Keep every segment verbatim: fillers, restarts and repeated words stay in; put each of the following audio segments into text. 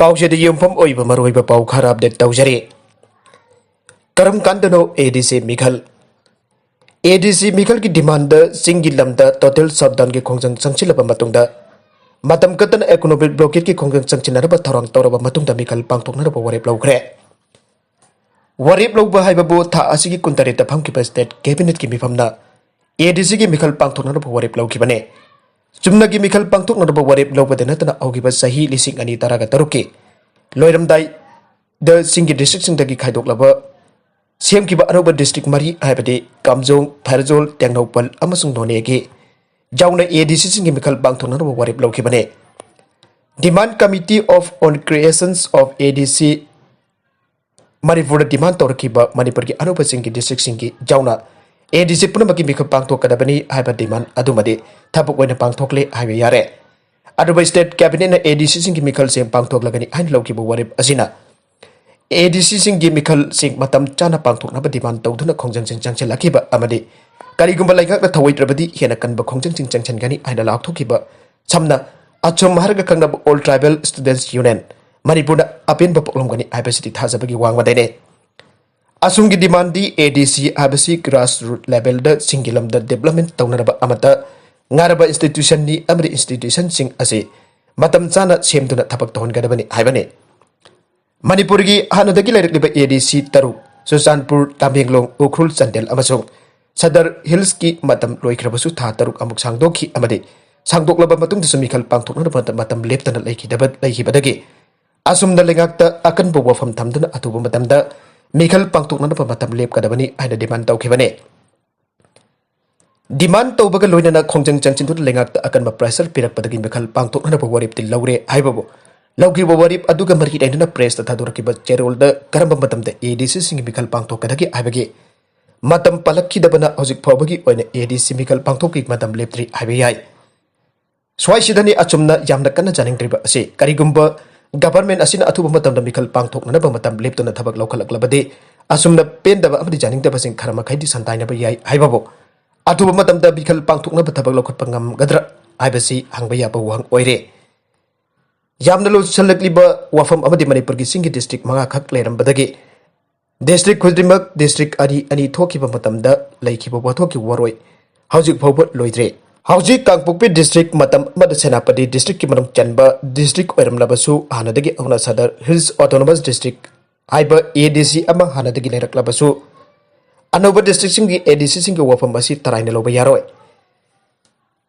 ꯄꯥꯎꯁꯤꯗ ꯌꯨꯝꯐꯝ ꯑꯣꯏꯕ ꯃꯔꯨꯑꯣꯏꯕ ꯄꯥꯎ ꯈꯔ ꯑꯞꯗꯦꯠ ꯇꯧꯖꯔꯤ꯫ ꯀꯔꯝ ꯀꯥꯟꯗꯅꯣ ꯑꯦ ꯗꯤ ꯁꯤ ꯃꯤꯈꯜ? ꯑꯦ ꯗꯤ ꯁꯤ ꯃꯤꯈꯜꯒꯤ ꯗꯤꯃꯥꯟꯗ ꯆꯤꯡꯒꯤ ꯂꯝꯗ ꯇꯣꯇꯦꯜ ꯁꯠꯗꯥꯎꯟꯒꯤ ꯈꯣꯡꯖꯪ ꯆꯪꯁꯤꯜꯂꯕ ꯃꯇꯨꯡꯗ, ꯃꯇꯝ ꯀꯠꯇꯅ ꯏꯀꯣꯅꯣꯃꯤꯛ ꯕ꯭ꯂꯣꯀꯦꯠꯀꯤ ꯈꯣꯡꯖꯪ ꯆꯪꯁꯤꯟꯅꯅꯕ ꯊꯧꯔꯥꯡ ꯇꯧꯔꯕ ꯃꯇꯨꯡꯗ ꯃꯤꯈꯜ ꯄꯥꯡꯊꯣꯛꯅꯅꯕ ꯋꯥꯔꯦꯞ ꯂꯧꯈ꯭ꯔꯦ꯫ ꯋꯥꯔꯦꯞ ꯂꯧꯕ ꯍꯥꯏꯕꯕꯨ ꯊꯥ ꯑꯁꯤꯒꯤ ꯀꯨꯟꯇꯔꯦꯠꯇ ꯐꯝꯈꯤꯕ ꯁ꯭ꯇꯦꯠ ꯀꯦꯕꯤꯅꯦꯠꯀꯤ ꯃꯤꯐꯝꯅ ꯑꯦ ꯗꯤ ꯁꯤꯒꯤ ꯃꯤꯈꯜ ꯄꯥꯡꯊꯣꯛꯅꯅꯕ ꯋꯥꯔꯦꯞ ꯂꯧꯈꯤꯕꯅꯦ꯫ ꯆꯨꯝꯅꯒꯤ ꯃꯤꯈꯜ ꯄꯥꯡꯊꯣꯛꯅꯅꯕ ꯋꯥꯔꯦꯞ ꯂꯧꯕꯗ ꯅꯠꯇꯅ ꯍꯧꯈꯤꯕ ꯆꯍꯤ ꯂꯤꯁꯤꯡ ꯑꯅꯤ ꯇꯔꯥꯒ ꯇꯔꯨꯛꯀꯤ ꯂꯣꯏꯔꯝꯗꯥꯏꯗ ꯆꯤꯡꯒꯤ ꯗꯤꯁꯇ꯭ꯔꯤꯛꯁꯤꯡꯗꯒꯤ ꯈꯥꯏꯗꯣꯛꯂꯕ ꯁꯦꯝꯈꯤꯕ ꯑꯅꯧꯕ ꯗꯤꯁꯇ꯭ꯔꯤꯛ ꯃꯔꯤ, ꯍꯥꯏꯕꯗꯤ ꯀꯥꯝꯖꯣꯡ, ꯐꯦꯔꯖꯣꯜ, ꯇꯦꯡꯅꯧꯄꯜ ꯑꯃꯁꯨꯡ ꯅꯣꯅꯦꯒꯤ ꯌꯥꯎꯅ ꯑꯦ ꯗꯤ ꯁꯤꯁꯤꯡꯒꯤ ꯃꯤꯈꯜ ꯄꯥꯡꯊꯣꯛꯅꯅꯕ ꯋꯥꯔꯦꯞ ꯂꯧꯈꯤꯕꯅꯦ꯫ Demand Committee of on Creations of A D C ꯃꯅꯤꯄꯨꯔꯗ ꯗꯤꯃꯥꯟ ꯇꯧꯔꯛꯈꯤꯕ ꯃꯅꯤꯄꯨꯔꯒꯤ ꯑꯅꯧꯕ ꯆꯤꯡꯒꯤ ꯗꯤꯁꯇ꯭ꯔꯤꯛꯁꯤꯡꯒꯤ ꯌꯥꯎꯅ ꯑꯦ ꯗꯤ ꯁꯤ ꯄꯨꯝꯅꯃꯛꯀꯤ ꯃꯤꯈꯜ ꯄꯥꯡꯊꯣꯛꯀꯗꯕꯅꯤ ꯍꯥꯏꯕ ꯗꯤꯃꯥꯟ ꯑꯗꯨꯃꯗꯤ ꯊꯕꯛ ꯑꯣꯏꯅ ꯄꯥꯡꯊꯣꯛꯂꯦ ꯍꯥꯏꯕ ꯌꯥꯔꯦ꯫ ꯑꯗꯨꯕꯨ ꯁ꯭ꯇꯦꯠ ꯀꯦꯕꯤꯅꯦꯠꯅ ꯑꯦ ꯗꯤ ꯁꯤꯁꯤꯡꯒꯤ ꯃꯤꯈꯜꯁꯦ ꯄꯥꯡꯊꯣꯛꯂꯒꯅꯤ ꯍꯥꯏꯅ ꯂꯧꯈꯤꯕ ꯋꯥꯔꯦꯞ ꯑꯁꯤꯅ ꯑꯦ ꯗꯤ ꯁꯤꯁꯤꯡꯒꯤ ꯃꯤꯈꯜꯁꯤꯡ ꯃꯇꯝ ꯆꯥꯅ ꯄꯥꯡꯊꯣꯛꯅꯕ ꯗꯤꯃꯥꯟ ꯇꯧꯗꯨꯅ ꯈꯣꯡꯖꯪꯁꯤꯡ ꯆꯪꯁꯤꯜꯂꯛꯈꯤꯕ ꯑꯃꯗꯤ ꯀꯔꯤꯒꯨꯝꯕ ꯂꯩꯉꯥꯛꯅ ꯊꯧꯑꯣꯏꯗ꯭ꯔꯕꯗꯤ ꯍꯦꯟꯅ ꯀꯟꯕ ꯈꯣꯡꯖꯪꯁꯤꯡ ꯆꯪꯁꯤꯟꯒꯅꯤ ꯍꯥꯏꯅ ꯂꯥꯎꯊꯣꯛꯈꯤꯕ ꯁꯝꯅ ꯑꯆꯨꯝ ꯍꯥꯏꯔꯒ ꯈꯪꯅꯕ All Tribal Students Union ꯃꯅꯤꯄꯨꯔꯅ ꯑꯄꯦꯟꯕ ꯄꯣꯛꯂꯝꯒꯅꯤ ꯍꯥꯏꯕꯁꯤꯗꯤ ꯊꯥꯖꯕꯒꯤ ꯋꯥꯡꯃꯗꯩꯅꯦ꯫ ꯑꯁꯨꯝꯒꯤ ꯗꯤꯃꯥꯟꯗꯤ ꯑꯦ ꯗꯤ ꯁꯤ ꯍꯥꯏꯕꯁꯤ ꯒ꯭ꯔꯥꯁ ꯔꯨꯠ ꯂꯦꯚꯦꯜꯗ ꯆꯤꯡꯒꯤ ꯂꯝꯗ ꯗꯤꯕ꯭ꯂꯞꯃꯦꯟ ꯇꯧꯅꯅꯕ ꯑꯃꯠꯇ ꯉꯥꯔꯕ ꯏꯟꯁꯇꯤꯇ꯭ꯌꯨꯁꯟꯅꯤ ꯑꯃꯗꯤ ꯏꯟꯁꯇꯤꯇ꯭ꯌꯨꯁꯟꯁꯤꯡ ꯑꯁꯤ ꯃꯇꯝ ꯆꯥꯅ ꯁꯦꯝꯗꯨꯅ ꯊꯕꯛ ꯇꯧꯍꯟꯒꯗꯕꯅꯤ ꯍꯥꯏꯕꯅꯤ꯫ ꯃꯅꯤꯄꯨꯔꯒꯤ ꯍꯥꯟꯅꯗꯒꯤ ꯂꯩꯔꯛꯂꯤꯕ ꯑꯦ ꯗꯤ ꯁꯤ ꯇꯔꯨꯛ, ꯆꯨꯔꯆꯥꯟꯄꯨꯔ, ꯇꯥꯃꯦꯡꯂꯣꯡ, ꯎꯈ꯭ꯔꯨꯜ, ꯆꯥꯟꯗꯦꯜ ꯑꯃꯁꯨꯡ ꯁꯗꯔ ꯍꯤꯜꯁꯀꯤ ꯃꯇꯝ ꯂꯣꯏꯈ꯭ꯔꯕꯁꯨ ꯊꯥ ꯇꯔꯨꯛ ꯑꯃꯨꯛ ꯁꯥꯡꯗꯣꯛꯈꯤ ꯑꯃꯗꯤ ꯁꯥꯡꯗꯣꯛꯂꯕ ꯃꯇꯨꯡꯗꯁꯨ ꯃꯤꯈꯜ ꯄꯥꯡꯊꯣꯛꯅꯅꯕ ꯃꯇꯝ ꯂꯦꯞꯇꯅ ꯂꯩꯈꯤꯗꯕ, ꯂꯩꯈꯤꯕꯗꯒꯤ ꯑꯁꯨꯝꯅ ꯂꯩꯉꯥꯛꯇ ꯑꯀꯟꯕ ꯋꯥꯐꯝ ꯊꯝꯗꯨꯅ ꯑꯊꯨꯕ ꯃꯇꯝꯗ ꯃꯤꯈꯜ ꯄꯥꯡꯊꯣꯛꯅꯅꯕ ꯃꯇꯝ ꯂꯦꯞꯀꯗꯕꯅꯤ ꯍꯥꯏꯅ ꯗꯤꯃꯥꯟ ꯇꯧꯈꯤꯕꯅꯤ꯫ ꯗꯤꯃꯥꯟ ꯇꯧꯕꯒ ꯂꯣꯏꯅꯅ ꯈꯣꯡꯖꯪ ꯆꯪꯁꯤꯟꯗꯨꯅ ꯂꯩꯉꯥꯛꯇ ꯑꯀꯟꯕ ꯄ꯭ꯔꯦꯁꯔ ꯄꯤꯔꯛꯄꯗꯒꯤ ꯃꯤꯈꯜ ꯄꯥꯡꯊꯣꯛꯅꯅꯕ ꯋꯥꯔꯦꯞꯇꯤ ꯂꯧꯔꯦ ꯍꯥꯏꯕꯕꯨ, ꯂꯧꯈꯤꯕ ꯋꯥꯔꯦꯞ ꯑꯗꯨꯒ ꯃꯔꯤ ꯂꯩꯅꯅ ꯄ꯭ꯔꯦꯁꯇ ꯊꯥꯗꯣꯔꯛꯈꯤꯕ ꯆꯦꯔꯣꯜꯗ ꯀꯔꯝꯕ ꯃꯇꯝꯗ ꯑꯦ ꯗꯤ ꯁꯤꯁꯤꯡꯒꯤ ꯃꯤꯈꯜ ꯄꯥꯡꯊꯣꯛꯀꯗꯒꯦ ꯍꯥꯏꯕꯒꯤ ꯃꯇꯝ ꯄꯜꯂꯛꯈꯤꯗꯕꯅ ꯍꯧꯖꯤꯛ ꯐꯥꯎꯕꯒꯤ ꯑꯣꯏꯅ ꯑꯦ ꯗꯤ ꯁꯤ ꯃꯤꯈꯜ ꯄꯥꯡꯊꯣꯛꯄꯒꯤ ꯃꯇꯝ ꯂꯦꯞꯇ꯭ꯔꯤ ꯍꯥꯏꯕ ꯌꯥꯏ꯫ ꯁ꯭ꯋꯥꯏꯁꯤꯗꯅꯤ ꯑꯆꯨꯝꯅ ꯌꯥꯝꯅ ꯀꯟꯅ ꯌꯥꯅꯤꯡꯗ꯭ꯔꯤꯕ ꯑꯁꯤ꯫ ꯀꯔꯤꯒꯨꯝꯕ ꯒꯚꯔꯟꯃꯦꯟꯠ ꯑꯁꯤꯅ ꯑꯊꯨꯕ ꯃꯇꯝꯗ ꯃꯤꯈꯜ ꯄꯥꯡꯊꯣꯛꯅꯅꯕ ꯃꯇꯝ ꯂꯦꯞꯇꯨꯅ ꯊꯕꯛ ꯂꯧꯈꯠꯂꯛꯂꯕꯗꯤ, ꯑꯁꯨꯝꯅ ꯄꯦꯟꯗꯕ ꯑꯃꯗꯤ ꯌꯥꯅꯤꯡꯗꯕꯁꯤꯡ ꯈꯔ ꯃꯈꯩꯗꯤ ꯁꯟꯗꯥꯏꯅꯕ ꯌꯥꯏ ꯍꯥꯏꯕꯕꯨ, ꯑꯊꯨꯕ ꯃꯇꯝꯗ ꯃꯤꯈꯜ ꯄꯥꯡꯊꯣꯛꯅꯕ ꯊꯕꯛ ꯂꯧꯈꯠꯄ ꯉꯝꯒꯗ꯭ꯔꯥ ꯍꯥꯏꯕꯁꯤ ꯍꯪꯕ ꯌꯥꯕ ꯋꯥꯍꯪ ꯑꯣꯏꯔꯦ꯫ ꯌꯥꯝꯅ ꯂꯨꯁꯜꯂꯛꯂꯤꯕ ꯋꯥꯐꯝ ꯑꯃꯗꯤ ꯃꯅꯤꯄꯨꯔꯒꯤ ꯆꯤꯡꯒꯤ ꯗꯤꯁꯇ꯭ꯔꯤꯛ ꯃꯉꯥꯈꯛ ꯂꯩꯔꯝꯕꯗꯒꯤ ꯗꯤꯁꯇ꯭ꯔꯤꯛ ꯈꯨꯗꯤꯡꯃꯛ ꯗꯤꯁꯇ꯭ꯔꯤꯛ ꯑꯅꯤ ꯑꯅꯤ ꯊꯣꯛꯈꯤꯕ ꯃꯇꯝꯗ ꯂꯩꯈꯤꯕ ꯋꯥꯊꯣꯛꯀꯤ ꯋꯥꯔꯣꯏ ꯍꯧꯖꯤꯛ ꯐꯥꯎꯕ ꯂꯣꯏꯗ꯭ꯔꯤ꯫ ꯍꯧꯖꯤꯛ ꯀꯥꯡꯄꯣꯛꯄꯤ ꯗꯤꯁꯇ꯭ꯔꯤꯛ ꯃꯇꯝ ꯑꯃꯗ ꯁꯦꯅꯥꯄꯇꯤ ꯗꯤꯁꯇ꯭ꯔꯤꯛꯀꯤ ꯃꯅꯨꯡ ꯆꯟꯕ ꯗꯤꯁꯇ꯭ꯔꯤꯛ ꯑꯣꯏꯔꯝꯂꯕꯁꯨ, ꯍꯥꯟꯅꯗꯒꯤ ꯍꯧꯅ ꯁꯗꯔ ꯍꯤꯜꯁ ꯑꯣꯇꯣꯅꯣꯃꯁ ꯗꯤꯁꯇ꯭ꯔꯤꯛ ꯍꯥꯏꯕ ꯑꯦ ꯗꯤ ꯁꯤ ꯑꯃ ꯍꯥꯟꯅꯗꯒꯤ ꯂꯩꯔꯛꯂꯕꯁꯨ, ꯑꯅꯧꯕ ꯗꯤꯁꯇ꯭ꯔꯤꯛꯁꯤꯡꯒꯤ ꯑꯦ ꯗꯤ ꯁꯤꯁꯤꯡꯒꯤ ꯋꯥꯐꯝ ꯑꯁꯤ ꯇꯔꯥꯏꯅ ꯂꯧꯕ ꯌꯥꯔꯣꯏ꯫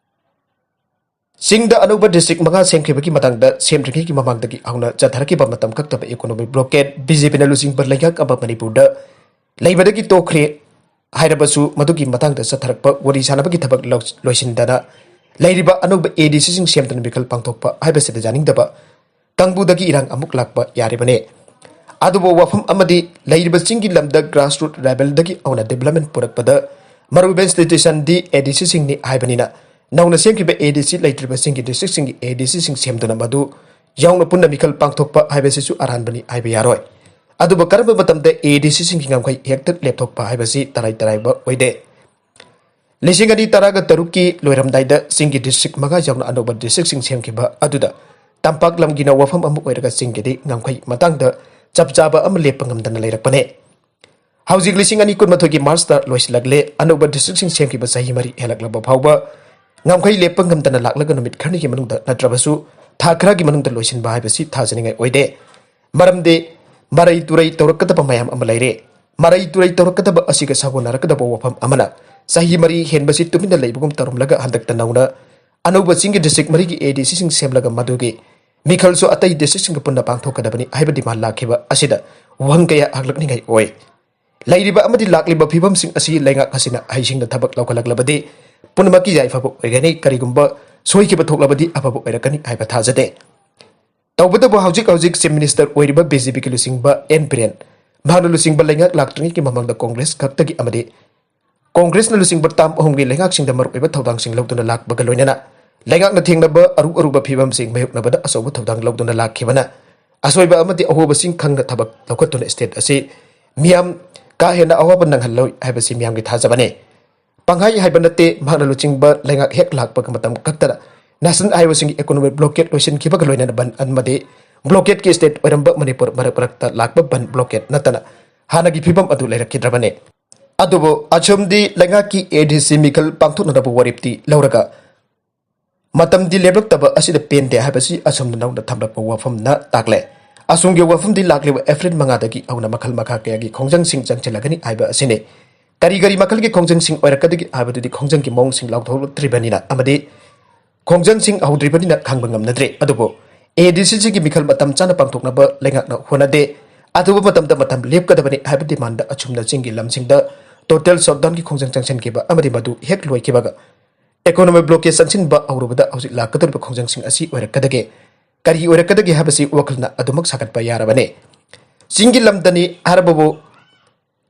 ꯆꯤꯡꯗ ꯑꯅꯧꯕ ꯗꯤꯁꯇ꯭ꯔꯤꯛ ꯃꯉꯥ ꯁꯦꯝꯈꯤꯕꯒꯤ ꯃꯇꯥꯡꯗ ꯁꯦꯝꯗ꯭ꯔꯤꯉꯩꯒꯤ ꯃꯃꯥꯡꯗꯒꯤ ꯍꯧꯅ ꯆꯠꯊꯔꯛꯈꯤꯕ ꯃꯇꯝ ꯀꯛꯇꯕ ꯏꯀꯣꯅꯣꯃꯤꯛ ꯕ꯭ꯂꯣꯀꯦꯠ, ꯕꯤ ꯖꯦ ꯄꯤꯅ ꯂꯨꯆꯤꯡꯕ ꯂꯩꯉꯥꯛ ꯑꯃ ꯃꯅꯤꯄꯨꯔꯗ ꯂꯩꯕꯗꯒꯤ ꯇꯣꯛꯈ꯭ꯔꯦ ꯍꯥꯏꯔꯕꯁꯨ, ꯃꯗꯨꯒꯤ ꯃꯇꯥꯡꯗ ꯆꯠꯊꯔꯛꯄ ꯋꯥꯔꯤ ꯁꯥꯟꯅꯕꯒꯤ ꯊꯕꯛ ꯂꯧ-, ꯂꯣꯏꯁꯤꯟꯗꯅ ꯂꯩꯔꯤꯕ ꯑꯅꯧꯕ ꯑꯦ ꯗꯤ ꯁꯤꯁꯤꯡ ꯁꯦꯝꯗꯨꯅ ꯃꯤꯈꯜ ꯄꯥꯡꯊꯣꯛꯄ ꯍꯥꯏꯕꯁꯤꯗ ꯌꯥꯅꯤꯡꯗꯕ ꯀꯥꯡꯕꯨꯗꯒꯤ ꯏꯔꯥꯡ ꯑꯃꯨꯛ ꯂꯥꯛꯄ ꯌꯥꯔꯤꯕꯅꯤ꯫ ꯑꯗꯨꯕꯨ ꯋꯥꯐꯝ ꯑꯃꯗꯤ, ꯂꯩꯔꯤꯕ ꯆꯤꯡꯒꯤ ꯂꯝꯗ ꯒ꯭ꯔꯥꯁꯔꯨꯠ ꯂꯦꯚꯦꯜꯗꯒꯤ ꯍꯧꯅ ꯗꯤꯕ꯭ꯂꯞꯃꯦꯟ ꯄꯨꯔꯛꯄꯗ ꯃꯔꯨꯑꯣꯏꯕ ꯏꯟꯁꯇꯤꯇ꯭ꯌꯨꯁꯟꯗꯤ ꯑꯦ ꯗꯤ ꯁꯤꯁꯤꯡꯅꯤ ꯍꯥꯏꯕꯅꯤꯅ, ꯅꯧꯅ ꯁꯦꯝꯈꯤꯕ ꯑꯦ ꯗꯤ ꯁꯤ ꯂꯩꯇ꯭ꯔꯤꯕ ꯆꯤꯡꯒꯤ ꯗꯤꯁꯇ꯭ꯔꯤꯛꯁꯤꯡꯒꯤ ꯑꯦ ꯗꯤ ꯁꯤꯁꯤꯡ ꯁꯦꯝꯗꯨꯅ ꯃꯗꯨ ꯌꯥꯎꯅ ꯄꯨꯟꯅ ꯃꯤꯈꯜ ꯄꯥꯡꯊꯣꯛꯄ ꯍꯥꯏꯕꯁꯤꯁꯨ ꯑꯔꯥꯟꯕꯅꯤ ꯍꯥꯏꯕ ꯌꯥꯔꯣꯏ꯫ ꯑꯗꯨꯕꯨ ꯀꯔꯝꯕ ꯃꯇꯝꯗ ꯑꯦ ꯗꯤ ꯁꯤꯁꯤꯡꯒꯤ ꯉꯝꯈꯩ ꯍꯦꯛꯇ ꯂꯦꯞꯊꯣꯛꯄ ꯍꯥꯏꯕꯁꯤ ꯇꯔꯥꯏ ꯇꯔꯥꯏꯕ ꯑꯣꯏꯗꯦ꯫ ꯂꯤꯁꯤꯡ ꯑꯅꯤ ꯇꯔꯥꯒ ꯇꯔꯨꯛꯀꯤ ꯂꯣꯏꯔꯝꯗꯥꯏꯗ ꯆꯤꯡꯒꯤ ꯗꯤꯁꯇ꯭ꯔꯤꯛ ꯃꯉꯥ ꯌꯥꯎꯅ ꯑꯅꯧꯕ ꯗꯤꯁꯇ꯭ꯔꯤꯛꯁꯤꯡ ꯁꯦꯝꯈꯤꯕ ꯑꯗꯨꯗ ꯇꯝꯄꯥꯛ ꯂꯝꯒꯤꯅ ꯋꯥꯐꯝ ꯑꯃ ꯑꯣꯏꯔꯒ ꯆꯤꯡꯒꯤꯗꯤ ꯉꯝꯈꯩ ꯃꯇꯥꯡꯗ ꯆꯞ ꯆꯥꯕ ꯑꯃ ꯂꯦꯞꯄ ꯉꯝꯗꯅ ꯂꯩꯔꯛꯄꯅꯦ꯫ ꯍꯧꯖꯤꯛ ꯂꯤꯁꯤꯡ ꯑꯅꯤ ꯀꯨꯟꯃꯥꯊꯣꯏꯒꯤ ꯃꯥꯔꯆꯇ ꯂꯣꯏꯁꯤꯜꯂꯛꯂꯦ꯫ ꯑꯅꯧꯕ ꯗꯤꯁꯇ꯭ꯔꯤꯛꯁꯤꯡ ꯁꯦꯝꯈꯤꯕ ꯆꯍꯤ ꯃꯔꯤ ꯍꯦꯜꯂꯛꯂꯕ ꯐꯥꯎꯕ ꯉꯝꯈꯩ ꯂꯦꯞꯄ ꯉꯝꯗꯅ ꯂꯥꯛꯂꯒ ꯅꯨꯃꯤꯠ ꯈꯔꯅꯤꯒꯤ ꯃꯅꯨꯡꯗ ꯅꯠꯇ꯭ꯔꯕꯁꯨ ꯊꯥ ꯈꯔꯒꯤ ꯃꯅꯨꯡꯗ ꯂꯣꯏꯁꯤꯟꯕ ꯍꯥꯏꯕꯁꯤ ꯊꯥꯖꯅꯤꯡꯉꯥꯏ ꯑꯣꯏꯗꯦ꯫ ꯃꯔꯝꯗꯤ ꯃꯔꯩ ꯇꯨꯔꯩ ꯇꯧꯔꯛꯀꯗꯕ ꯃꯌꯥꯝ ꯑꯃ ꯂꯩꯔꯦ꯫ ꯃꯔꯩ ꯇꯨꯔꯩ ꯇꯧꯔꯛꯀꯗꯕ ꯑꯁꯤꯒ ꯁꯥꯒꯣꯟꯅꯔꯛꯀꯗꯕ ꯋꯥꯐꯝ ꯑꯃꯅ, ꯆꯍꯤ ꯃꯔꯤ ꯍꯦꯟꯕꯁꯤ ꯇꯨꯃꯤꯟꯅ ꯂꯩꯕꯒꯨꯝ ꯇꯧꯔꯝꯂꯒ ꯍꯟꯗꯛꯇ ꯅꯧꯅ ꯑꯅꯧꯕ ꯆꯤꯡꯒꯤ ꯗꯤꯁꯇ꯭ꯔꯤꯛ ꯃꯔꯤꯒꯤ ꯑꯦ ꯗꯤ ꯁꯤꯁꯤꯡ ꯁꯦꯝꯂꯒ ꯃꯗꯨꯒꯤ ꯃꯤꯈꯜꯁꯨ ꯑꯇꯩ ꯗꯤꯁꯇ꯭ꯔꯤꯛꯁꯤꯡꯒ ꯄꯨꯟꯅ ꯄꯥꯡꯊꯣꯛꯀꯗꯕꯅꯤ ꯍꯥꯏꯕ ꯗꯤꯃꯥꯟ ꯂꯥꯛꯈꯤꯕ ꯑꯁꯤꯗ ꯋꯥꯍꯪ ꯀꯌꯥ ꯍꯪꯂꯛꯅꯤꯡꯉꯥꯏ ꯑꯣꯏ꯫ ꯂꯩꯔꯤꯕ ꯑꯃꯗꯤ ꯂꯥꯛꯂꯤꯕ ꯐꯤꯕꯝꯁꯤꯡ ꯑꯁꯤ ꯂꯩꯉꯥꯛ ꯑꯁꯤꯅ ꯍꯩꯁꯤꯡꯅ ꯊꯕꯛ ꯂꯧꯈꯠꯂꯛꯂꯕꯗꯤ ꯄꯨꯝꯅꯃꯛꯀꯤ ꯌꯥꯏꯐꯕ ꯑꯣꯏꯒꯅꯤ, ꯀꯔꯤꯒꯨꯝꯕ ꯁꯣꯏꯈꯤꯕ ꯊꯣꯛꯂꯕꯗꯤ ꯑꯐꯕ ꯑꯣꯏꯔꯛꯀꯅꯤ ꯍꯥꯏꯕ ꯊꯥꯖꯗꯦ꯫ ꯇꯧꯕꯇꯕꯨ ꯍꯧꯖꯤꯛ ꯍꯧꯖꯤꯛ ꯆꯤꯐ ꯃꯤꯅꯤꯁꯇꯔ ꯑꯣꯏꯔꯤꯕ ꯕꯤ ꯖꯦ ꯄꯤꯒꯤ ꯂꯨꯆꯤꯡꯕ ꯑꯦꯟ ꯕꯤꯔꯦꯟ, ꯃꯍꯥꯛꯅ ꯂꯨꯆꯤꯡꯕ ꯂꯩꯉꯥꯛ ꯂꯥꯛꯇ꯭ꯔꯤꯉꯩꯒꯤ ꯃꯃꯥꯡꯗ ꯀꯣꯡꯒ꯭ꯔꯦꯁ ꯈꯛꯇꯒꯤ ꯑꯃꯗꯤ ꯀꯣꯡꯒ꯭ꯔꯦꯁꯅ ꯂꯨꯆꯤꯡꯕ ꯇꯥꯝ ꯑꯍꯨꯝꯒꯤ ꯂꯩꯉꯥꯛꯁꯤꯡꯗ ꯃꯔꯨꯑꯣꯏꯕ ꯊꯧꯗꯥꯡꯁꯤꯡ ꯂꯧꯗꯨꯅ ꯂꯥꯛꯄꯒ ꯂꯣꯏꯅꯅ ꯂꯩꯉꯥꯛꯅ ꯊꯦꯡꯅꯕ ꯑꯔꯨ ꯑꯔꯨꯕ ꯐꯤꯕꯝꯁꯤꯡ ꯃꯥꯌꯣꯛꯅꯕꯗ ꯑꯆꯧꯕ ꯊꯧꯗꯥꯡ ꯂꯧꯗꯨꯅ ꯂꯥꯛꯈꯤꯕꯅ, ꯑꯁꯣꯏꯕ ꯑꯃꯗꯤ ꯑꯍꯣꯕꯁꯤꯡ ꯈꯪꯅ ꯊꯕꯛ ꯂꯧꯈꯠꯇꯨꯅ ꯁ꯭ꯇꯦꯠ ꯑꯁꯤ ꯃꯤꯌꯥꯝ ꯀꯥ ꯍꯦꯟꯅ ꯑꯋꯥꯕ ꯅꯪꯍꯜꯂꯣꯏ ꯍꯥꯏꯕꯁꯤ ꯃꯤꯌꯥꯝꯒꯤ ꯊꯥꯖꯕꯅꯤ꯫ ꯄꯪꯍꯥꯏ ꯍꯥꯏꯕ ꯅꯠꯇꯦ, ꯃꯍꯥꯛꯅ ꯂꯨꯆꯤꯡꯕ ꯂꯩꯉꯥꯛ ꯍꯦꯛ ꯂꯥꯛꯄꯒ ꯃꯇꯝ ꯈꯛꯇꯗ ꯅꯦꯁꯅꯦꯜ ꯍꯥꯏꯋꯦꯁꯤꯡꯒꯤ ꯏꯀꯣꯅꯣꯃꯤꯛ ꯕ꯭ꯂꯣꯀꯦꯠ ꯂꯣꯏꯁꯤꯟꯈꯤꯕꯒ ꯂꯣꯏꯅꯅ ꯕꯟ ꯑꯃꯗꯤ ꯕ꯭ꯂꯣꯀꯦꯠꯀꯤ ꯁ꯭ꯇꯦꯠ ꯑꯣꯏꯔꯝꯕ ꯃꯅꯤꯄꯨꯔ ꯃꯔꯛ ꯃꯔꯛꯇ ꯂꯥꯛꯄ ꯕꯟ ꯕ꯭ꯂꯣꯀꯦꯠ ꯅꯠꯇꯅ ꯍꯥꯟꯅꯒꯤ ꯐꯤꯕꯝ ꯑꯗꯨ ꯂꯩꯔꯛꯈꯤꯗ꯭ꯔꯕꯅꯤ꯫ ꯑꯗꯨꯕꯨ ꯑꯁꯣꯝꯗꯤ ꯂꯩꯉꯥꯛꯀꯤ ADC ꯃꯤꯈꯜ ꯄꯥꯡꯊꯣꯛꯅꯅꯕ ꯋꯥꯔꯦꯞꯇꯤ ꯂꯧꯔꯒ ꯃꯇꯝꯗꯤ ꯂꯦꯞꯂꯛꯇꯕ ꯑꯁꯤꯗ ꯄꯦꯟꯗꯦ ꯍꯥꯏꯕꯁꯤ ꯑꯁꯣꯝꯗ ꯅꯧꯅ ꯊꯝꯂꯛꯄ ꯋꯥꯐꯝꯅ ꯇꯥꯛꯂꯦ꯫ ꯑꯁꯣꯝꯒꯤ ꯋꯥꯐꯝꯗꯤ ꯂꯥꯛꯂꯤꯕ ꯑꯦꯄ꯭ꯔꯤꯜ ꯃꯉꯥꯗꯒꯤ ꯍꯧꯅ ꯃꯈꯜ ꯃꯈꯥ ꯀꯌꯥꯒꯤ ꯈꯣꯡꯖꯪꯁꯤꯡ ꯆꯪꯁꯤꯜꯂꯛꯀꯅꯤ ꯍꯥꯏꯕ ꯑꯁꯤꯅꯤ꯫ ꯀꯔꯤ ꯀꯔꯤ ꯃꯈꯜꯒꯤ ꯈꯣꯡꯖꯪꯁꯤꯡ ꯑꯣꯏꯔꯛꯀꯗꯒꯦ ꯍꯥꯏꯕꯗꯨꯗꯤ ꯈꯣꯡꯖꯪꯒꯤ ꯃꯑꯣꯡꯁꯤꯡ ꯂꯥꯎꯊꯣꯛꯂꯛꯇ꯭ꯔꯤꯕꯅꯤꯅ ꯑꯃꯗꯤ ꯈꯣꯡꯖꯪꯁꯤꯡ ꯍꯧꯗ꯭ꯔꯤꯕꯅꯤꯅ ꯈꯪꯕ ꯉꯝꯅꯗ꯭ꯔꯦ꯫ ꯑꯗꯨꯕꯨ ADCꯒꯤ ꯃꯤꯈꯜ ꯃꯇꯝ ꯆꯥꯅ ꯄꯥꯡꯊꯣꯛꯅꯕ ꯂꯩꯉꯥꯛꯅ ꯍꯣꯠꯅꯗꯦ꯫ ꯑꯊꯨꯕ ꯃꯇꯝꯗ ꯃꯇꯝ ꯂꯦꯞꯀꯗꯕꯅꯤ ꯍꯥꯏꯕ ꯗꯤꯃꯥꯟꯗ ꯑꯁꯨꯝꯅ ꯆꯤꯡꯒꯤ ꯂꯝꯁꯤꯡꯗ ꯇꯣꯇꯦꯜ ꯁꯣꯠꯗꯥꯎꯟꯒꯤ ꯈꯣꯡꯖꯪ ꯆꯪꯁꯤꯟꯈꯤꯕ ꯑꯃꯗꯤ ꯃꯗꯨ ꯍꯦꯛ ꯂꯣꯏꯈꯤꯕꯒ ꯏꯀꯣꯅꯣꯃꯤꯛ ꯕ꯭ꯂꯣꯀꯦꯠ ꯆꯪꯁꯤꯟꯕ ꯍꯧꯔꯨꯕꯗ ꯍꯧꯖꯤꯛ ꯂꯥꯛꯀꯗꯧꯔꯤꯕ ꯈꯣꯡꯖꯪꯁꯤꯡ ꯑꯁꯤ ꯑꯣꯏꯔꯛꯀꯗꯒꯦ, ꯀꯔꯤ ꯑꯣꯏꯔꯛꯀꯗꯒꯦ ꯍꯥꯏꯕꯁꯤ ꯋꯥꯈꯜꯅ ꯑꯗꯨꯃꯛ ꯁꯥꯒꯠꯄ ꯌꯥꯔꯕꯅꯤ꯫ ꯆꯤꯡꯒꯤ ꯂꯝꯗꯅꯤ ꯍꯥꯏꯔꯕꯕꯨ,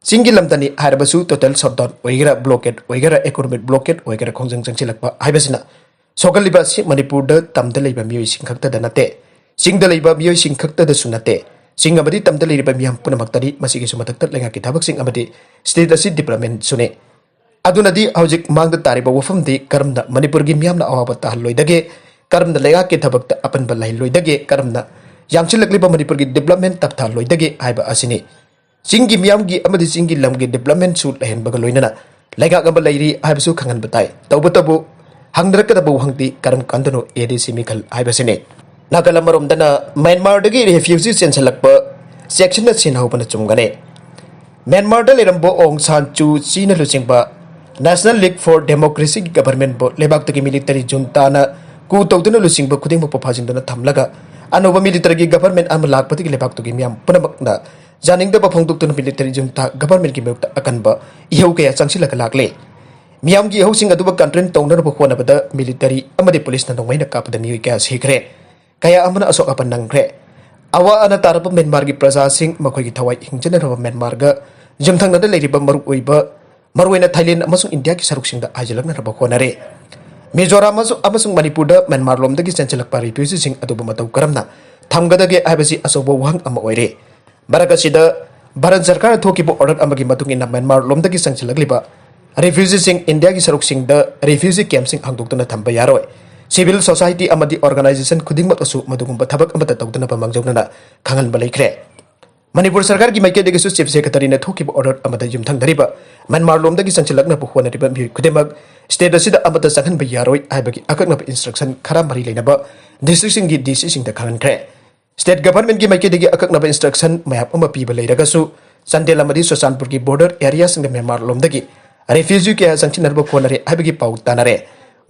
ꯆꯤꯡꯒꯤ ꯂꯝꯗꯅꯤ ꯍꯥꯏꯔꯕꯁꯨ ꯇꯣꯇꯦꯜ ꯁꯣꯠꯗꯥꯎꯟ ꯑꯣꯏꯒꯦꯔꯥ, ꯕ꯭ꯂꯣꯀꯦꯠ ꯑꯣꯏꯒꯦꯔꯥ, ꯏꯀꯣꯅꯣꯃꯤꯛ ꯕ꯭ꯂꯣꯀꯦꯠ ꯑꯣꯏꯒꯦꯔꯥ, ꯈꯣꯡꯖꯪ ꯆꯪꯁꯤꯜꯂꯛꯄ ꯍꯥꯏꯕꯁꯤꯅ ꯁꯣꯛꯍꯜꯂꯤꯕ ꯑꯁꯤ ꯃꯅꯤꯄꯨꯔꯗ ꯇꯝꯗ ꯂꯩꯕ ꯃꯤꯑꯣꯏꯁꯤꯡ ꯈꯛꯇꯗ ꯅꯠꯇꯦ, ꯆꯤꯡꯗ ꯂꯩꯕ ꯃꯤꯑꯣꯏꯁꯤꯡ ꯈꯛꯇꯗꯁꯨ ꯅꯠꯇꯦ, ꯆꯤꯡ ꯑꯃꯗꯤ ꯇꯝꯗ ꯂꯩꯔꯤꯕ ꯃꯤꯌꯥꯝ ꯄꯨꯝꯅꯃꯛꯇꯅꯤ꯫ ꯃꯁꯤꯒꯤꯁꯨ ꯃꯊꯛꯇ ꯂꯩꯉꯥꯛꯀꯤ ꯊꯕꯛꯁꯤꯡ ꯑꯃꯗꯤ ꯁ꯭ꯇꯦꯠ ꯑꯁꯤ ꯗꯤꯕꯂꯞꯃꯦꯟꯁꯨꯅꯤ꯫ ꯑꯗꯨꯅꯗꯤ ꯍꯧꯖꯤꯛ ꯃꯥꯡꯗ ꯇꯥꯔꯤꯕ ꯋꯥꯐꯝꯗꯤ ꯀꯔꯝꯅ ꯃꯅꯤꯄꯨꯔꯒꯤ ꯃꯤꯌꯥꯝꯅ ꯑꯋꯥꯕ ꯇꯥꯍꯜꯂꯣꯏꯗꯒꯦ, ꯀꯔꯝꯅ ꯂꯩꯉꯥꯛꯀꯤ ꯊꯕꯛꯇ ꯑꯄꯟꯕ ꯂꯩꯍꯜꯂꯣꯏꯗꯒꯦ, ꯀꯔꯝꯅ ꯌꯥꯡꯁꯤꯜꯂꯛꯂꯤꯕ ꯃꯅꯤꯄꯨꯔꯒꯤ ꯗꯤꯕꯂꯞꯃꯦꯟ ꯇꯞꯊꯍꯜꯂꯣꯏꯗꯒꯦ ꯍꯥꯏꯕ ꯑꯁꯤꯅꯤ꯫ ꯆꯤꯡꯒꯤ ꯃꯤꯌꯥꯝꯒꯤ ꯑꯃꯗꯤ ꯆꯤꯡꯒꯤ ꯂꯝꯒꯤ ꯗꯤꯕꯂꯞꯃꯦꯟꯁꯨ ꯂꯩꯍꯟꯕꯒ ꯂꯣꯏꯅꯅ ꯂꯩꯉꯥꯛ ꯑꯃ ꯂꯩꯔꯤ ꯍꯥꯏꯕꯁꯨ ꯈꯪꯍꯟꯕ ꯇꯥꯏ꯫ ꯇꯧꯕꯇꯕꯨ ꯍꯪꯅꯔꯛꯀꯗꯕ ꯋꯥꯍꯪꯗꯤ ꯀꯔꯝ ꯀꯥꯟꯗꯅꯣ ADC ꯃꯤꯈꯜ ꯍꯥꯏꯕꯁꯤꯅꯤ꯫ ꯅꯥꯀꯜ ꯑꯃꯔꯣꯝꯗꯅ ꯃ꯭ꯌꯥꯟꯃꯥꯔꯗꯒꯤ ꯔꯦꯐ꯭ꯌꯨꯖꯤ ꯆꯦꯟꯁꯤꯜꯂꯛꯄ ꯆꯦꯛꯁꯤꯟꯅ ꯁꯦꯟꯅꯍꯧꯕꯅ ꯆꯨꯝꯒꯅꯤ꯫ ꯃ꯭ꯌꯥꯟꯃꯥꯔꯗ ꯂꯩꯔꯝꯕ ꯑꯣꯡ ꯁꯥꯟ ꯁꯨ ꯆꯤꯅ ꯂꯨꯆꯤꯡꯕ National League for Democracyꯒꯤ ꯒꯚꯔꯟꯃꯦꯟꯕꯨ ꯂꯩꯕꯥꯛꯇꯨꯒꯤ ꯃꯤꯂꯤꯇꯔꯤ ꯖꯨꯟꯇꯥꯅ ꯀꯨ ꯇꯧꯗꯨꯅ ꯂꯨꯆꯤꯡꯕ ꯈꯨꯗꯤꯡꯃꯛꯄꯨ ꯐꯥꯖꯤꯟꯗꯨꯅ ꯊꯝꯂꯒ ꯑꯅꯧꯕ ꯃꯤꯂꯤꯇꯔꯤꯒꯤ ꯒꯚꯔꯟꯃꯦꯟ ꯑꯃ ꯂꯥꯛꯄꯗꯒꯤ ꯂꯩꯕꯥꯛꯇꯨꯒꯤ ꯃꯤꯌꯥꯝ ꯄꯨꯝꯅꯃꯛꯅ ꯌꯥꯅꯤꯡꯗꯕ ꯐꯣꯡꯗꯣꯛꯇꯨꯅ ꯃꯤꯂꯤꯇꯔꯤ ꯖꯨꯟꯇꯥ ꯒꯚꯔꯟꯃꯦꯟꯒꯤ ꯃꯥꯌꯣꯛꯇ ꯑꯀꯟꯕ ꯏꯍꯧ ꯀꯌꯥ ꯆꯪꯁꯤꯜꯂꯒ ꯂꯥꯛꯂꯦ꯫ ꯃꯤꯌꯥꯝꯒꯤ ꯏꯍꯧꯁꯤꯡ ꯑꯗꯨꯕꯨ ꯀꯟꯇ꯭ꯔꯣꯜ ꯇꯧꯅꯅꯕ ꯍꯣꯠꯅꯕꯗ ꯃꯤꯂꯤꯇꯔꯤ ꯑꯃꯗꯤ ꯄꯨꯂꯤꯁꯅ ꯅꯣꯡꯃꯩꯅ ꯀꯥꯞꯄꯗ ꯃꯤꯑꯣꯏ ꯀꯌꯥ ꯁꯤꯈ꯭ꯔꯦ, ꯀꯌꯥ ꯑꯃꯅ ꯑꯁꯣꯛ ꯑꯄꯟ ꯅꯪꯈ꯭ꯔꯦ꯫ ꯑꯋꯥ ꯑꯅꯥ ꯇꯥꯔꯕ ꯃ꯭ꯌꯥꯟꯃꯥꯔꯒꯤ ꯄ꯭ꯔꯖꯥꯁꯤꯡ ꯃꯈꯣꯏꯒꯤ ꯊꯋꯥꯏ ꯍꯤꯡꯖꯅꯅꯕ ꯃ꯭ꯌꯥꯟꯃꯥꯔꯒ ꯌꯨꯝꯊꯪꯅꯅ ꯂꯩꯔꯤꯕ ꯃꯔꯨꯑꯣꯏꯕ, ꯃꯔꯨꯑꯣꯏꯅ ꯊꯥꯏꯂꯦꯟ ꯑꯃꯁꯨꯡ ꯏꯟꯗꯤꯌꯥꯒꯤ ꯁꯔꯨꯛꯁꯤꯡꯗ ꯍꯥꯏꯖꯤꯜꯂꯛꯅꯅꯕ ꯍꯣꯠꯅꯔꯦ꯫ ꯃꯤꯖꯣꯔꯥꯝ ꯑꯃꯁꯨ-, ꯑꯃꯁꯨꯡ ꯃꯅꯤꯄꯨꯔꯗ ꯃ꯭ꯌꯥꯟꯃꯥꯔ ꯂꯣꯝꯗꯒꯤ ꯆꯦꯟꯁꯤꯜꯂꯛꯄ ꯔꯤꯐ꯭ꯌꯨꯖꯤꯁꯤꯡ ꯑꯗꯨꯕꯨ ꯃꯇꯧ ꯀꯔꯝꯅ ꯊꯝꯒꯗꯒꯦ ꯍꯥꯏꯕꯁꯤ ꯑꯆꯧꯕ ꯋꯥꯍꯪ ꯑꯃ ꯑꯣꯏꯔꯦ꯫ ꯃꯔꯛ ꯑꯁꯤꯗ ꯚꯥꯔꯠ ꯁꯔꯀꯥꯔꯅ ꯊꯣꯛꯈꯤꯕ ꯑꯣꯔꯗꯔ ꯑꯃꯒꯤ ꯃꯇꯨꯡ ꯏꯟꯅ ꯃ꯭ꯌꯥꯟꯃꯥꯔ ꯂꯣꯝꯗꯒꯤ ꯆꯪꯁꯤꯜꯂꯛꯂꯤꯕ ꯔꯤꯐ꯭ꯌꯨꯖꯤꯁꯤꯡ ꯏꯟꯗꯤꯌꯥꯒꯤ ꯁꯔꯨꯛꯁꯤꯡꯗ ꯔꯤꯐ꯭ꯌꯨꯖꯤ ꯀꯦꯝꯞꯁꯤꯡ ꯍꯥꯡꯗꯣꯛꯇꯨꯅ ꯊꯝꯕ ꯌꯥꯔꯣꯏ꯫ Civil society ꯑꯃꯗꯤ organization ꯈꯨꯗꯤꯡꯃꯛꯇꯁꯨ ꯃꯗꯨꯒꯨꯝꯕ ꯊꯕꯛ ꯑꯃꯠꯇ ꯇꯧꯗꯅꯕ ꯃꯥꯡꯖꯧꯅꯅ ꯈꯪꯍꯟꯕ ꯂꯩꯈ꯭ꯔꯦ꯫ ꯃꯅꯤꯄꯨꯔ ꯁꯔꯀꯥꯔꯒꯤ ꯃꯥꯏꯀꯩꯗꯒꯤꯁꯨ Chief Secretary ꯅ ꯊꯣꯛꯈꯤꯕ order ꯑꯃꯗ ꯌꯨꯝꯊꯪꯅꯔꯤꯕ ꯃ꯭ꯌꯥꯟꯃꯥꯔ ꯂꯣꯝꯗꯒꯤ ꯆꯪꯁꯤꯜꯂꯛꯅꯕ ꯍꯣꯠꯅꯔꯤꯕ ꯃꯤꯑꯣꯏ ꯈꯨꯗꯤꯡꯃꯛ state ꯑꯁꯤꯗ ꯑꯃꯠꯇ ꯆꯪꯍꯟꯕ ꯌꯥꯔꯣꯏ ꯍꯥꯏꯕꯒꯤ ꯑꯀꯛꯅꯕ instruction ꯈꯔ ꯃꯔꯤ ꯂꯩꯅꯕ district ꯁꯤꯡꯒꯤ D C ꯁꯤꯡꯗ ꯈꯪꯍꯟꯈ꯭ꯔꯦ꯫ State government ꯀꯤ ꯃꯥꯏꯀꯩꯗꯒꯤ ꯑꯀꯛꯅꯕ instruction ꯃꯌꯥꯝ ꯑꯃ ꯄꯤꯕ ꯂꯩꯔꯒꯁꯨ, ꯆꯥꯟꯗꯦꯜ ꯑꯃꯗꯤ ꯆꯨꯔꯆꯥꯟꯄꯨꯔꯒꯤ border area ꯁꯤꯡꯗ ꯃ꯭ꯌꯥꯟꯃꯥꯔ ꯂꯣꯝꯗꯒꯤ refugee ꯀꯌꯥ ꯆꯪꯁꯤꯟꯅꯅꯕ ꯍꯣꯠꯅꯔꯦ ꯍꯥꯏꯕꯒꯤ ꯄꯥꯎ ꯇꯥꯅꯔꯦ꯫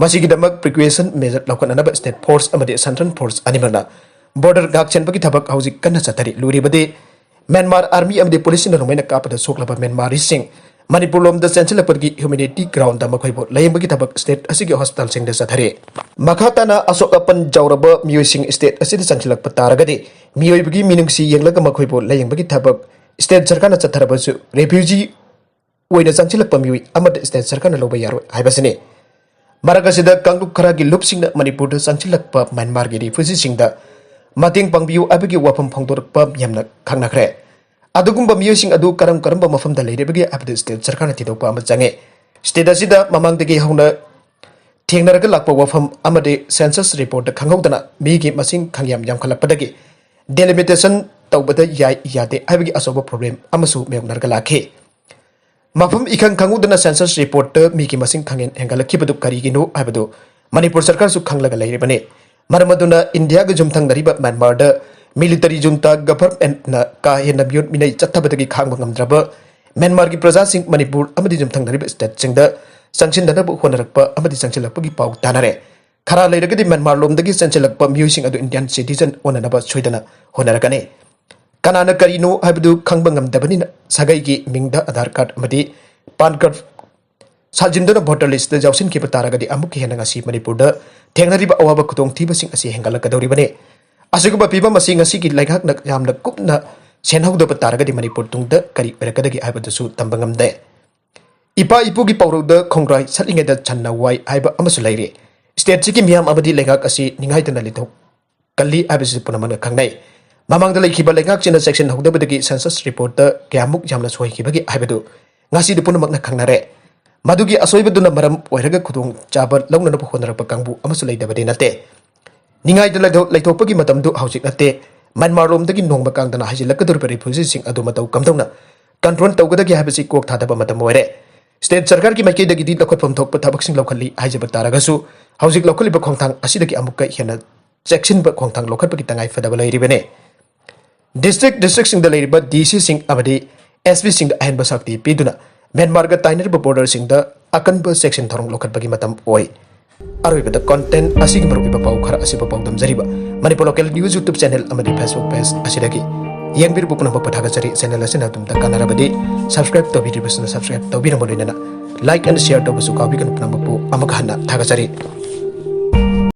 ꯃꯁꯤꯒꯤꯗꯃꯛ precaution measure ꯂꯧꯈꯠꯅꯅꯕ state force ꯑꯃꯗꯤ central force ꯑꯅꯤꯃꯛꯅ border ꯉꯥꯛꯁꯦꯟꯕꯒꯤ ꯊꯕꯛ ꯍꯧꯖꯤꯛ ꯀꯟꯅ ꯆꯠꯊꯔꯤ꯫ ꯂꯨꯔꯤꯕꯗꯤ ꯃ꯭ꯌꯥꯟꯃꯥꯔ army ꯑꯃꯗꯤ police ꯁꯤꯡꯅ ꯅꯣꯡꯃꯩꯅ ꯀꯥꯞꯄꯗ ꯁꯣꯛꯂꯕ ꯃ꯭ꯌꯥꯟꯃꯥꯔꯤꯁꯤꯡ ꯃꯅꯤꯄꯨꯔ ꯂꯣꯝꯗ ꯆꯦꯟꯁꯤꯜꯂꯛꯄꯗꯒꯤ humanity ground ꯗ ꯃꯈꯣꯏꯕꯨ ꯂꯥꯌꯦꯡꯕꯒꯤ ꯊꯕꯛ state ꯑꯁꯤꯒꯤ hospital ꯁꯤꯡꯗ ꯆꯠꯊꯔꯤ꯫ ꯃꯈꯥ ꯇꯥꯅ ꯑꯁꯣꯛ ꯑꯄꯟ ꯌꯥꯎꯔꯕ ꯃꯤꯑꯣꯏꯁꯤꯡ state ꯑꯁꯤꯗ ꯆꯪꯁꯤꯜꯂꯛꯄ ꯇꯥꯔꯒꯗꯤ, ꯃꯤꯑꯣꯏꯕꯒꯤ ꯃꯤꯅꯨꯡꯁꯤ ꯌꯦꯡꯂꯒ ꯃꯈꯣꯏꯕꯨ ꯂꯥꯌꯦꯡꯕꯒꯤ ꯊꯕꯛ state ꯁꯔꯀꯥꯔꯅ ꯆꯠꯊꯔꯕꯁꯨ, refugee ꯑꯣꯏꯅ ꯆꯪꯁꯤꯜꯂꯛꯄ ꯃꯤꯑꯣꯏ ꯑꯃꯠꯇ state ꯁꯔꯀꯥꯔꯅ ꯂꯧꯕ ꯌꯥꯔꯣꯏ ꯍꯥꯏꯕꯁꯤꯅꯤ꯫ ꯃꯔꯛ ꯑꯁꯤꯗ ꯀꯥꯡꯂꯨꯞ ꯈꯔꯒꯤ ꯂꯨꯞꯁꯤꯡꯅ ꯃꯅꯤꯄꯨꯔꯗ ꯆꯪꯁꯤꯜꯂꯛꯄ ꯃ꯭ꯌꯥꯟꯃꯥꯔꯒꯤ refugee ꯁꯤꯡꯗ ꯃꯇꯦꯡ ꯄꯥꯡꯕꯤꯌꯨ ꯍꯥꯏꯕꯒꯤ ꯋꯥꯐꯝ ꯐꯣꯡꯗꯣꯔꯛꯄ ꯌꯥꯝꯅ ꯈꯪꯅꯈ꯭ꯔꯦ꯫ ꯑꯗꯨꯒꯨꯝꯕ ꯃꯤꯑꯣꯏꯁꯤꯡ ꯑꯗꯨ ꯀꯔꯝ ꯀꯔꯝꯕ ꯃꯐꯝꯗ ꯂꯩꯔꯤꯕꯒꯦ ꯍꯥꯏꯕꯗꯨ state ꯁꯔꯀꯥꯔꯅ ꯊꯤꯗꯣꯛꯄ ꯑꯃ ꯆꯪꯉꯤ꯫ State ꯑꯁꯤꯗ ꯃꯃꯥꯡꯗꯒꯤ ꯍꯧꯅ ꯊꯦꯡꯅꯔꯒ ꯂꯥꯛꯄ ꯋꯥꯐꯝ ꯑꯃꯗꯤ census report ꯇ ꯈꯪꯍꯧꯗꯅ ꯃꯤꯒꯤ ꯃꯁꯤꯡ ꯈꯪꯌꯥꯝ ꯌꯥꯝꯈꯠꯂꯛꯄꯗꯒꯤ delimitation ꯇꯧꯕꯗ ꯌꯥꯏ ꯌꯥꯗꯦ ꯍꯥꯏꯕꯒꯤ ꯑꯆꯧꯕ problem ꯑꯃꯁꯨ ꯃꯥꯌꯣꯛꯅꯔꯒ ꯂꯥꯛꯈꯤ꯫ ꯃꯐꯝ ꯏꯈꯪ ꯈꯪꯍꯧꯗꯅ census report ꯇ ꯃꯤꯒꯤ ꯃꯁꯤꯡ ꯈꯪꯍꯦꯟ ꯍꯦꯟꯒꯠꯂꯛꯈꯤꯕꯗꯨ ꯀꯔꯤꯒꯤꯅꯣ ꯍꯥꯏꯕꯗꯨ ꯃꯅꯤꯄꯨꯔ ꯁꯔꯀꯥꯔꯁꯨ ꯈꯪꯂꯒ ꯂꯩꯔꯤꯕꯅꯤ꯫ ꯃꯔꯝ ꯑꯗꯨꯅ ꯏꯟꯗꯤꯌꯥꯒ ꯌꯨꯝꯊꯪꯅꯔꯤꯕ ꯃ꯭ꯌꯥꯟꯃꯥꯔꯗ military junta government ꯅ ꯀꯥ ꯍꯦꯟꯅ ꯃꯤꯑꯣꯠ ꯃꯤꯅꯩ ꯆꯠꯊꯕꯗꯒꯤ ꯈꯥꯡꯕ ꯉꯝꯗ꯭ꯔꯕ ꯃ꯭ꯌꯥꯟꯃꯥꯔꯒꯤ ꯄ꯭ꯔꯖꯥꯁꯤꯡ ꯃꯅꯤꯄꯨꯔ ꯑꯃꯗꯤ ꯌꯨꯝꯊꯪꯅꯔꯤꯕ state ꯁꯤꯡꯗ ꯆꯪꯁꯤꯟꯗꯅꯕ ꯍꯣꯠꯅꯔꯛꯄ ꯑꯃꯗꯤ ꯆꯪꯁꯤꯜꯂꯛꯄꯒꯤ ꯄꯥꯎ ꯇꯥꯅꯔꯦ꯫ ꯈꯔ ꯂꯩꯔꯒꯗꯤ ꯃ꯭ꯌꯥꯟꯃꯥꯔ ꯂꯣꯝꯗꯒꯤ ꯆꯦꯟꯁꯤꯜꯂꯛꯄ ꯃꯤꯑꯣꯏꯁꯤꯡ ꯑꯗꯨ Indian citizen ꯑꯣꯟꯅꯅꯕ ꯁꯣꯏꯗꯅ ꯍꯣꯠꯅꯔꯛꯀꯅꯤ꯫ ꯀꯅꯥꯅ ꯀꯔꯤꯅꯣ ꯍꯥꯏꯕꯗꯨ ꯈꯪꯕ ꯉꯝꯗꯕꯅꯤꯅ, ꯁꯥꯒꯩꯒꯤ ꯃꯤꯡꯗ Aadhaar card ꯑꯃꯗꯤ PAN card ꯁꯥꯖꯤꯟꯗꯨꯅ voter list ꯇ ꯌꯥꯎꯁꯤꯟꯈꯤꯕ ꯇꯥꯔꯒꯗꯤ, ꯑꯃꯨꯛꯀ ꯍꯦꯟꯅ ꯉꯁꯤ ꯃꯅꯤꯄꯨꯔꯗ ꯊꯦꯡꯅꯔꯤꯕ ꯑꯋꯥꯕ ꯈꯨꯗꯣꯡꯊꯤꯕꯁꯤꯡ ꯑꯁꯤ ꯍꯦꯟꯒꯠꯂꯛꯀꯗꯧꯔꯤꯕꯅꯤ꯫ ꯑꯁꯤꯒꯨꯝꯕ ꯐꯤꯕꯝ ꯑꯁꯤ ꯉꯁꯤꯒꯤ ꯂꯩꯉꯥꯛꯅ ꯌꯥꯝꯅ ꯀꯨꯞꯅ ꯁꯦꯟꯅꯍꯧꯗꯕ ꯇꯥꯔꯒꯗꯤ, ꯃꯅꯤꯄꯨꯔ ꯇꯨꯡꯗ ꯀꯔꯤ ꯑꯣꯏꯔꯛꯀꯗꯒꯦ ꯍꯥꯏꯕꯗꯨꯁꯨ ꯇꯝꯕ ꯉꯝꯗꯦ꯫ ꯏꯄꯥ ꯏꯄꯨꯒꯤ ꯄꯥꯎꯔꯧꯗ "ꯈꯣꯡꯒ꯭ꯔꯥꯏ ꯁꯠꯂꯤꯉꯩꯗ ꯁꯟꯅ ꯋꯥꯏ" ꯍꯥꯏꯕ ꯑꯃꯁꯨ ꯂꯩꯔꯤ꯫ State ꯁꯤꯒꯤ ꯃꯤꯌꯥꯝ ꯑꯃꯗꯤ ꯂꯩꯉꯥꯛ ꯑꯁꯤ ꯅꯤꯡꯉꯥꯏꯗꯅ ꯂꯩꯊꯣꯛ ꯀꯜꯂꯤ ꯍꯥꯏꯕꯁꯤ ꯄꯨꯝꯅꯃꯛꯅ ꯈꯪꯅꯩ꯫ ꯃꯃꯥꯡꯗ ꯂꯩꯈꯤꯕ ꯂꯩꯉꯥꯛꯁꯤꯡꯅ ꯆꯦꯛꯁꯤꯟꯍꯧꯗꯕꯗꯒꯤ census report ꯇ ꯀꯌꯥꯃꯨꯛ ꯌꯥꯝꯅ ꯁꯣꯏꯈꯤꯕꯒꯦ ꯍꯥꯏꯕꯗꯨ ꯉꯁꯤꯗꯤ ꯄꯨꯝꯅꯃꯛꯅ ꯈꯪꯅꯔꯦ꯫ ꯃꯗꯨꯒꯤ ꯑꯁꯣꯏꯕꯗꯨꯅ ꯃꯔꯝ ꯑꯣꯏꯔꯒ ꯈꯨꯗꯣꯡꯆꯥꯕ ꯂꯧꯅꯅꯕ ꯍꯣꯠꯅꯔꯛꯄ ꯀꯥꯡꯕꯨ ꯑꯃꯁꯨ ꯂꯩꯇꯕꯗꯤ ꯅꯠꯇꯦ꯫ ꯅꯤꯡꯉꯥꯏꯗ ꯂꯩꯊꯣꯛ-, ꯂꯩꯊꯣꯛꯄꯒꯤ ꯃꯇꯝꯗꯨ ꯍꯧꯖꯤꯛ ꯅꯠꯇꯦ꯫ ꯃ꯭ꯌꯥꯟꯃꯥꯔ ꯂꯣꯝꯗꯒꯤ ꯅꯣꯡꯃ ꯀꯥꯡꯗꯅ ꯍꯥꯏꯖꯤꯜꯂꯛꯀꯗꯧꯔꯤꯕ ꯔꯤꯐ꯭ꯌꯨꯖꯤꯁꯤꯡ ꯑꯗꯨ ꯃꯇꯧ ꯀꯝꯗꯧꯅ ꯀꯟꯇ꯭ꯔꯣꯜ ꯇꯧꯒꯗꯒꯦ ꯍꯥꯏꯕꯁꯤ ꯀꯣꯛ ꯊꯥꯗꯕ ꯃꯇꯝ ꯑꯣꯏꯔꯦ꯫ ꯁ꯭ꯇꯦꯠ ꯁꯔꯀꯥꯔꯒꯤ ꯃꯥꯏꯀꯩꯗꯒꯤꯗꯤ ꯂꯧꯈꯠꯐꯝ ꯊꯣꯛꯄ ꯊꯕꯛꯁꯤꯡ ꯂꯧꯈꯠꯂꯤ ꯍꯥꯏꯖꯕ ꯇꯥꯔꯒꯁꯨ, ꯍꯧꯖꯤꯛ ꯂꯧꯈꯠꯂꯤꯕ ꯈꯣꯡꯊꯥꯡ ꯑꯁꯤꯗꯒꯤ ꯑꯃꯨꯛꯀ ꯍꯦꯟꯅ ꯆꯦꯛꯁꯤꯟꯕ ꯈꯣꯡꯊꯥꯡ ꯂꯧꯈꯠꯄꯒꯤ ꯇꯉꯥꯏ ꯐꯗꯕ ꯂꯩꯔꯤꯕꯅꯤ꯫ ꯗꯤꯁꯇ꯭ꯔꯤꯛ, ꯗꯤꯁꯇ꯭ꯔꯤꯛꯁꯤꯡꯗ ꯂꯩꯔꯤꯕ ꯗꯤ ꯁꯤꯁꯤꯡ ꯑꯃꯗꯤ ꯑꯦꯁ ꯄꯤꯁꯤꯡꯗ ꯑꯍꯦꯟꯕ ꯁꯛꯇꯤ ꯄꯤꯗꯨꯅ ꯃ꯭ꯌꯥꯟꯃꯥꯔꯒ ꯇꯥꯏꯅꯔꯤꯕ ꯕꯣꯔꯗꯔꯁꯤꯡꯗ ꯑꯀꯟꯕ ꯆꯦꯛꯁꯤꯟ ꯊꯧꯔꯥꯡ ꯂꯧꯈꯠꯄꯒꯤ ꯃꯇꯝ ꯑꯣꯏ꯫ ꯑꯔꯣꯏꯕꯗ ꯀꯟꯇꯦꯟ ꯑꯁꯤꯒꯤ ꯃꯔꯨꯑꯣꯏꯕ ꯄꯥꯎ ꯈꯔ ꯑꯁꯤꯕꯨ ꯄꯥꯎꯗꯝꯖꯔꯤꯕ Manipur local news YouTube channel ꯑꯃꯗꯤ Facebook ꯄꯦꯖ ꯑꯁꯤꯗꯒꯤ ꯌꯦꯡꯕꯤꯔꯤꯕ ꯄꯨꯝꯅꯃꯛꯄꯨ ꯊꯥꯒꯠꯆꯔꯤ꯫ ꯆꯦꯅꯦꯜ ꯑꯁꯤꯅ ꯑꯗꯣꯝꯗ ꯀꯥꯟꯅꯔꯕꯗꯤ subscribe ꯇꯧꯕꯤꯗ꯭ꯔꯤꯕꯁꯤꯡꯅ subscribe ꯇꯧꯕꯤꯔꯝꯕ ꯂꯣꯏꯅꯅ like and share ꯇꯧꯕꯁꯨ ꯀꯥꯎꯕꯤꯒꯅꯨ꯫ ꯄꯨꯝꯅꯃꯛꯄꯨ ꯑꯃꯨꯛꯀ ꯍꯟꯅ ꯊꯥꯒꯠꯆꯔꯤ꯫